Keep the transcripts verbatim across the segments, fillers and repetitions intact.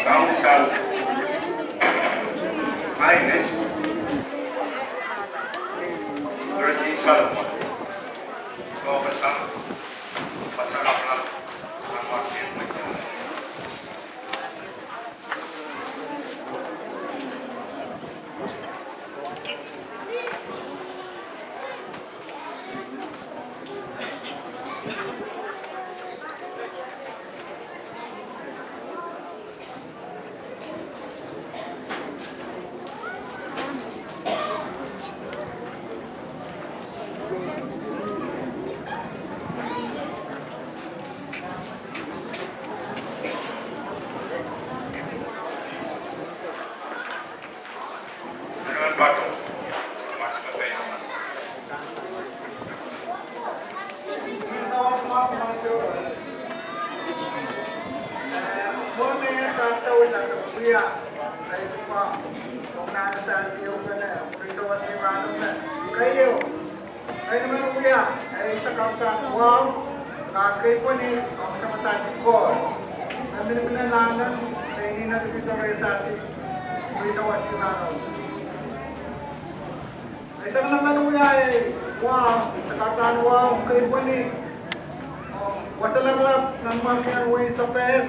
Council Highness, Percy Solomon, Professor, Pastor Abraham, Kei emen wia, eh, eisek akan wahu, kak keipweni, oh, samasasi ko. Me miniminla nan, eh, inenen picture sasi, wisa wasi nano. Eisek emen wia, eh, wahu, eisek akan wahu, keipweni, oh, wasa lapalap, nan mwaren wehi Sokehs,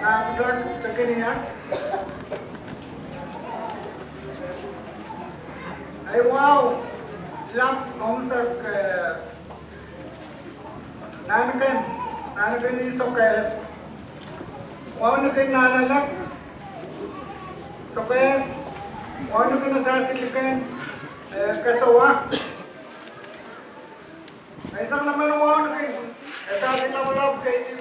nan Sahk, Pekinia. Ei wahu, lap ong Sahk, eh, Nahnken, Nahnken ni Sokehs. Wahu ni kin Nahnalek, Sokehs. Wahu ni kin Sahk Liken, eh, Kesewa. Eisek emen wahu ni kin, eh, Sahk Lapalap, Keidi.